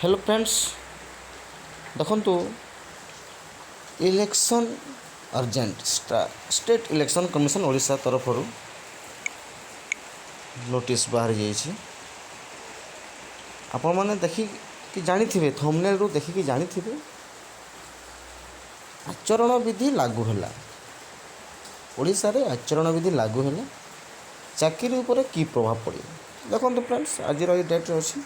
Hello friends, ଦେଖନ୍ତୁ, election urgent, State Election Commission Odisha ତରଫରୁ notice ବାହାରି ଯାଇଛି। ଆପଣମାନେ ଦେଖିକି ଜାଣିଥିବେ, ଥମ୍ବନେଲ୍ରୁ ଦେଖିକି ଜାଣିଥିବେ, ଆଚରଣ ବିଧି ଲାଗୁ ହେଲା। ଓଡ଼ିଶାରେ ଆଚରଣ ବିଧି ଲାଗୁ ହେଲା, ଚାକିରି ଉପରେ କି ପ୍ରଭାବ ପଡ଼ିବ? ଦେଖନ୍ତୁ ଫ୍ରେଣ୍ଡସ୍, ଆଜିର ଏଇ ଡେଟ୍ରେ ଅଛି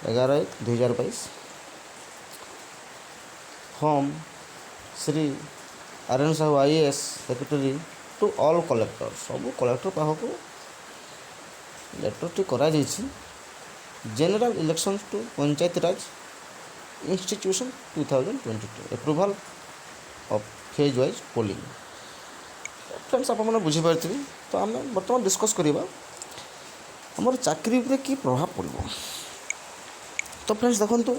11/1/2022। From Shri R N Sahu, IAS, Secretary, to all collector. ସବୁ କଲେକ୍ଟର ପାଖକୁ ଲେଟର୍ଟି କରାଯାଇଛି। General Election to Panchayat Raj Institution 2022, approval of phase wise polling. Friends, ଆପଣମାନେ ବୁଝିପାରିଥିବେ। ତ ଆମେ ବର୍ତ୍ତମାନ ଡିସ୍କସ୍ କରିବା ଆମର ଚାକିରି ଉପରେ କି ପ୍ରଭାବ ପଡ଼ିବ। ତ ଫ୍ରେଣ୍ଡସ୍, ଦେଖନ୍ତୁ,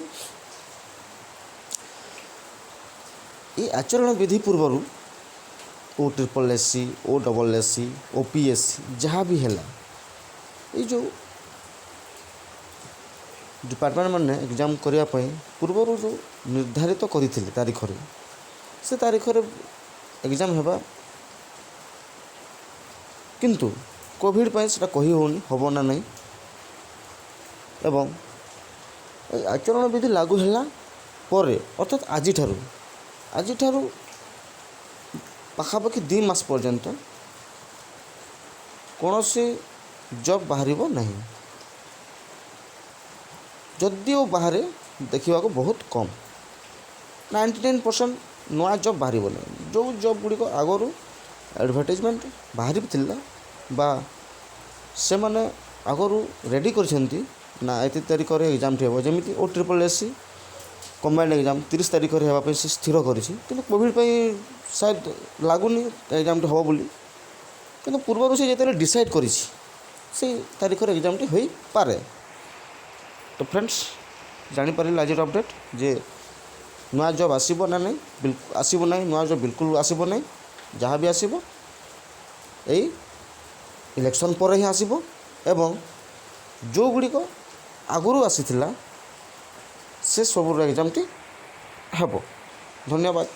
ଏଇ ଆଚରଣ ବିଧି ପୂର୍ବରୁ ଓ ଟ୍ରିପଲ୍ ଏସ୍ ସି, ଓ ଡବଲ୍ ଏସ୍ ସି, ଓ ପି ଏସ୍ ସି ଯାହା ବି ହେଲା, ଏଇ ଯେଉଁ ଡିପାର୍ଟମେଣ୍ଟ ମାନେ ଏକ୍ଜାମ୍ କରିବା ପାଇଁ ପୂର୍ବରୁ ଯେଉଁ ନିର୍ଦ୍ଧାରିତ କରିଥିଲେ ତାରିଖରେ, ସେ ତାରିଖରେ ଏକ୍ଜାମ୍ ହେବା। କିନ୍ତୁ କୋଭିଡ଼ ପାଇଁ ସେଇଟା କହି ହେଉନି ହେବ ନା ନାହିଁ। ଏବଂ ଏଇ ଆଚରଣ ବିଧି ଲାଗୁ ହେଲା ପରେ, ଅର୍ଥାତ୍ ଆଜିଠାରୁ ପାଖାପାଖି 2 ମାସ ପର୍ଯ୍ୟନ୍ତ କୌଣସି ଜବ୍ ବାହାରିବ ନାହିଁ। ଯଦିଓ ବାହାରେ, ଦେଖିବାକୁ ବହୁତ କମ୍। 99% ନୂଆ ଜବ୍ ବାହାରିବ ନାହିଁ। ଯେଉଁ ଜବ୍ ଗୁଡ଼ିକ ଆଗରୁ ଆଡ଼ଭର୍ଟାଇଜମେଣ୍ଟ ବାହାରିଥିଲା ବା ସେମାନେ ଆଗରୁ ରେଡ଼ି କରିଛନ୍ତି ନା ଏତେ ତାରିଖରେ ଏକ୍ଜାମ୍ଟି ହେବ, ଯେମିତି O triple S C combined exam 30 ତାରିଖରେ ହେବା ପାଇଁ ସେ ସ୍ଥିର କରିଛି। କିନ୍ତୁ କୋଭିଡ଼ ପାଇଁ ସାୟଦ ଲାଗୁନି ଏକ୍ଜାମ୍ଟି ହେବ ବୋଲି। କିନ୍ତୁ ପୂର୍ବରୁ ସେ ଯେତେବେଳେ ଡିସାଇଡ଼୍ କରିଛି, ସେଇ ତାରିଖରେ ଏକ୍ଜାମ୍ଟି ହୋଇପାରେ। ତ ଫ୍ରେଣ୍ଡସ୍, ଜାଣିପାରିଲେ ଆଜିର ଅପଡ଼େଟ୍ ଯେ ନୂଆ ଜବ୍ ଆସିବ ନା ନାହିଁ? ଆସିବ ନାହିଁ। ନୂଆ ଜବ୍ ବିଲକୁଲ ଆସିବ ନାହିଁ। ଯାହା ବି ଆସିବ, ଏଇ ଇଲେକ୍ସନ୍ ପରେ ହିଁ ଆସିବ ଏବଂ ଯେଉଁଗୁଡ଼ିକ ଆଗରୁ ଆସିଥିଲା, ସେ ସବୁର ଏକ୍ଜାମ୍ଟି ହେବ। ଧନ୍ୟବାଦ।